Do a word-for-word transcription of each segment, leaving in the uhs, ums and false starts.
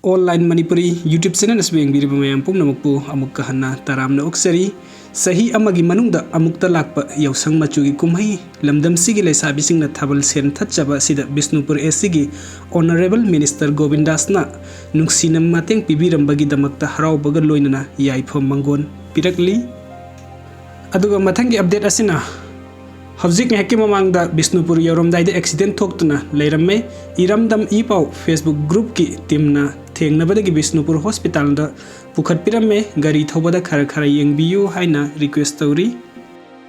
Online Manipuri YouTube channel ꯑꯁꯤꯕꯨ ꯌꯦꯡꯕꯤꯔꯤꯕ ꯃꯌꯥꯝ ꯄꯨꯝꯅꯃꯛꯄꯨ ꯑꯃꯨꯛꯀ ꯍꯟꯅ ꯇꯔꯥꯝꯅ ꯑꯣꯛꯆꯔꯤ꯫ ꯆꯍꯤ ꯑꯃꯒꯤ ꯃꯅꯨꯡꯗ ꯑꯃꯨꯛꯇ ꯂꯥꯛꯄ ꯌꯥꯎꯁꯪ ꯃꯆꯨꯒꯤ ꯀꯨꯝꯍꯩ ꯂꯝꯗꯝꯁꯤꯒꯤ ꯂꯩꯁꯥꯕꯤꯁꯤꯡꯅ ꯊꯥꯕꯜ ꯁꯦꯟ ꯊꯠꯆꯕ ꯑꯁꯤꯗ ꯕꯤꯁꯅꯨꯄꯨꯔ ꯑꯦꯁ ꯁꯤꯒꯤ Honourable Minister ꯒꯣꯕꯤꯟꯗꯥꯁꯅ ꯅꯨꯡꯁꯤꯅ ꯃꯇꯦꯡ ꯄꯤꯕꯤꯔꯝꯕꯒꯤꯗꯃꯛꯇ ꯍꯔꯥꯎꯕꯒ ꯂꯣꯏꯅꯅ ꯌꯥꯏꯐ ꯃꯪꯒꯣꯜ ꯄꯤꯔꯛꯂꯤ꯫ ꯑꯗꯨꯒ ꯃꯊꯪꯒꯤ update ꯑꯁꯤꯅ ꯍꯧꯖꯤꯛ ꯉꯥꯏꯍꯥꯛꯀꯤ ꯃꯃꯥꯡꯗ ꯕꯤꯁꯅꯨꯄꯨꯔ ꯌꯧꯔꯝꯗꯥꯏꯗ accident ꯊꯣꯛꯇꯨꯅ ꯂꯩꯔꯝꯃꯦ꯫ ꯏꯔꯝꯗꯝ ꯏ ꯄꯥꯎ Facebook groupꯀꯤ teamꯅ ꯊꯦꯡꯅꯕꯗꯒꯤ ꯕꯤꯁꯅꯨꯄꯨꯔ hospitalꯗ ꯄꯨꯈꯠꯄꯤꯔꯝꯃꯦ꯫ ꯒꯥꯔꯤ ꯊꯧꯕꯗ ꯈꯔ ꯈꯔ ꯌꯦꯡꯕꯤꯌꯨ ꯍꯥꯏꯅ request ꯇꯧꯔꯤ꯫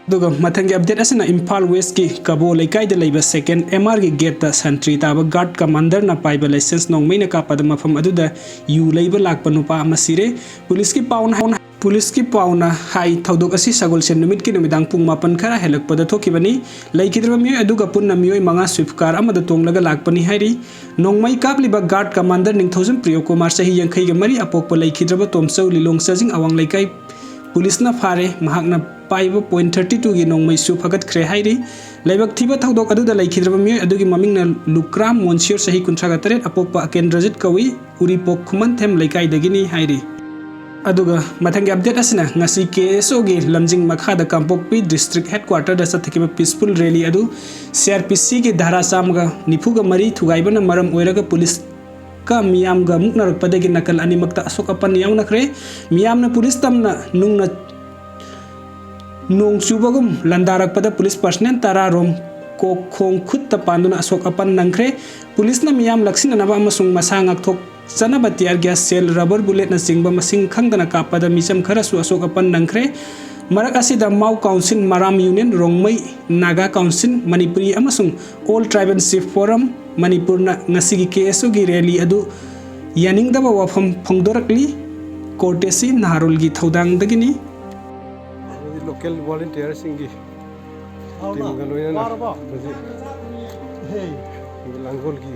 ꯑꯗꯨꯒ ꯃꯊꯪꯒꯤ update ꯑꯁꯤꯅ ꯏꯝꯐꯥꯜ Westꯀꯤ ꯀꯕꯣ ꯂꯩꯀꯥꯏꯗ ꯂꯩꯕ second MRꯒꯤ gateꯇ ꯁꯟꯇ꯭ꯔꯤ ꯇꯥꯕ guard commanderꯅ ꯄꯥꯏꯕ license ꯅꯣꯡꯃꯩꯅ ꯀꯥꯞꯄꯗ ꯃꯐꯝ ꯑꯗꯨꯗ ꯌꯨ ꯂꯩꯕ ꯂꯥꯛꯄ ꯅꯨꯄꯥ ꯑꯃ ꯁꯤꯔꯦ꯫ ꯄꯨꯂꯤꯁꯀꯤ ꯄꯥꯎꯅ ꯄꯨꯂꯤꯁꯀꯤ ꯄꯥꯎꯅ ꯍꯥꯏ, ꯊꯧꯗꯣꯛ ꯑꯁꯤ ꯁꯒꯣꯜꯁꯦꯟ ꯅꯨꯃꯤꯠꯀꯤ ꯅꯨꯃꯤꯗꯥꯡ ꯄꯨꯡ ꯃꯥꯄꯟ ꯈꯔ ꯍꯦꯜꯂꯛꯄꯗ ꯊꯣꯛꯈꯤꯕꯅꯤ꯫ ꯂꯩꯈꯤꯗ꯭ꯔꯕ ꯃꯤꯑꯣꯏ ꯑꯗꯨꯒ ꯄꯨꯟꯅ ꯃꯤꯑꯣꯏ ꯃꯉꯥ Swift car ꯑꯃꯗ ꯇꯣꯡꯂꯒ ꯂꯥꯛꯄꯅꯤ ꯍꯥꯏꯔꯤ꯫ ꯅꯣꯡꯃꯩ ꯀꯥꯞꯂꯤꯕ guard commander ꯅꯤꯡꯊꯧꯖꯝ ꯄ꯭ꯔꯤꯌꯣ ꯀꯨꯃꯥꯔ, ꯆꯍꯤ ꯌꯥꯡꯈꯩꯒ ꯃꯔꯤ, ꯑꯄꯣꯛꯄ ꯂꯩꯈꯤꯗ꯭ꯔꯕ ꯇꯣꯝꯆꯧ ꯂꯤꯂꯣꯡ ꯆꯥꯖꯤꯡ ꯑꯋꯥꯡ ꯂꯩꯀꯥꯏ ꯄꯨꯂꯤꯁꯅ ꯐꯥꯔꯦ꯫ ꯃꯍꯥꯛꯅ ꯄꯥꯏꯕ point thirty twoꯒꯤ ꯅꯣꯡꯃꯩꯁꯨ ꯐꯒꯠꯈ꯭ꯔꯦ ꯍꯥꯏꯔꯤ꯫ ꯂꯥꯏꯕꯛ ꯊꯤꯕ ꯊꯧꯗꯣꯛ ꯑꯗꯨꯗ ꯂꯩꯈꯤꯗ꯭ꯔꯕ ꯃꯤꯑꯣꯏ ꯑꯗꯨꯒꯤ ꯃꯃꯤꯡꯅ ꯂꯨꯀ꯭ꯔꯥꯝ ꯃꯣꯟꯁꯤꯌꯣꯔ, ꯆꯍꯤ ꯀꯨꯟꯊ꯭ꯔꯥꯒ ꯇꯔꯦꯠ, ꯑꯄꯣꯛꯄ ꯑꯀꯦꯟꯗ꯭ꯔꯖꯤꯠ ꯀꯧꯏ, ꯎꯔꯤꯄꯣꯛ ꯈꯨꯃꯟꯊꯦꯝ ꯂꯩꯀꯥꯏꯗꯒꯤꯅꯤ ꯍꯥꯏꯔꯤ꯫ ꯑꯗꯨꯒ ꯃꯊꯪꯒꯤ update ꯑꯁꯤꯅ ꯉꯁꯤ KSOꯒꯤ ꯂꯝꯖꯤꯡ ꯃꯈꯥꯗ ꯀꯥꯡꯄꯣꯛꯄꯤ district headquarterꯗ ꯆꯠꯊꯈꯤꯕ peaceful rally ꯑꯗꯨ CrPCꯒꯤ ꯙꯥꯔꯥ ꯆꯥꯝꯃꯒ ꯅꯤꯐꯨꯒ ꯃꯔꯤ ꯊꯨꯒꯥꯏꯕꯅ ꯃꯔꯝ ꯑꯣꯏꯔꯒ ꯄꯨꯂꯤꯁꯀ ꯃꯤꯌꯥꯝꯒ ꯃꯨꯛꯅꯔꯛꯄꯗꯒꯤ ꯅꯥꯀꯜ ꯑꯅꯤꯃꯛꯇ ꯑꯁꯣꯛ ꯑꯄꯟ ꯌꯥꯎꯅꯈ꯭ꯔꯦ꯫ ꯃꯤꯌꯥꯝꯅ ꯄꯨꯂꯤꯁ ꯇꯝꯅ ꯅꯨꯡꯅ ꯅꯣꯡ ꯆꯨꯕꯒꯨꯝ ꯂꯥꯟꯗꯥꯔꯛꯄꯗ ꯄꯨꯂꯤꯁ personnel ꯇꯔꯥ ꯔꯣꯝ ꯀꯣꯛ ꯈꯣꯡ ꯈꯨꯠꯇ ꯄꯥꯟꯗꯨꯅ ꯑꯁꯣꯛ ꯑꯄꯟ ꯅꯪꯈ꯭ꯔꯦ꯫ ꯄꯨꯂꯤꯁꯅ ꯃꯤꯌꯥꯝ ꯂꯛꯁꯤꯟꯅꯅꯕ ꯑꯃꯁꯨꯡ ꯃꯁꯥ ꯉꯥꯛꯊꯣꯛꯆꯅꯕ tear gas shell, rubber bulletꯅꯆꯤꯡꯕ ꯃꯁꯤꯡ ꯈꯪꯗꯅ ꯀꯥꯞꯄꯗ ꯃꯤꯆꯝ ꯈꯔꯁꯨ ꯑꯁꯣꯛ ꯑꯄꯟ ꯅꯪꯈ꯭ꯔꯦ꯫ ꯃꯔꯛ ꯑꯁꯤꯗ Mao Council, Maram Union, Rongmei Naga Council, Manipuri ꯑꯃꯁꯨꯡ All Tribal Chief Forum ꯃꯅꯤꯄꯨꯔꯅ ꯉꯁꯤꯒꯤ KSOꯒꯤ rally ꯑꯗꯨ ꯌꯥꯅꯤꯡꯗꯕ ꯋꯥꯐꯝ ꯐꯣꯡꯗꯣꯔꯛꯂꯤ꯫ Courtesy ꯅꯍꯥꯔꯣꯜꯒꯤ ꯊꯧꯗꯥꯡꯗꯒꯤꯅꯤ꯫ ꯑꯗꯨꯗꯤ local volunteerꯁꯤꯡꯒꯤ teamꯒ ꯂꯣꯏꯅꯅ ꯍꯧꯖꯤꯛ ꯂꯥꯡꯒꯣꯜꯒꯤ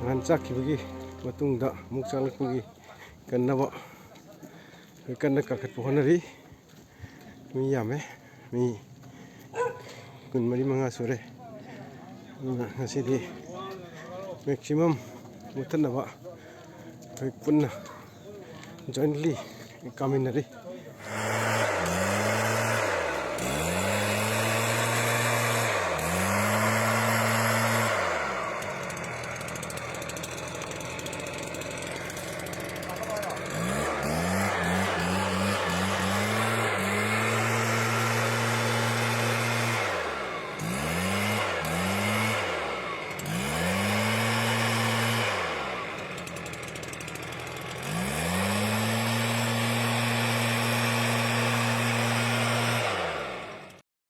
ꯅꯍꯥꯟ ꯆꯥꯛꯈꯤꯕꯒꯤ ꯃꯇꯨꯡꯗ ꯑꯃꯨꯛ ꯆꯥꯛꯂꯛꯄꯒꯤ ꯀꯟꯅꯕ, ꯀꯟꯅ ꯀꯥꯈꯠꯄ ꯍꯣꯠꯅꯔꯤ꯫ ꯃꯤ ꯌꯥꯝꯃꯦ, ꯃꯤ ꯀꯨꯟꯃꯔꯤ ꯃꯉꯥ ꯁꯨꯔꯦ꯫ ꯉꯁꯤꯗꯤ maximum ꯃꯨꯊꯠꯅꯕ ꯑꯩꯈꯣꯏ ꯄꯨꯟꯅ jointly ꯀꯥꯃꯤꯟꯅꯔꯤ꯫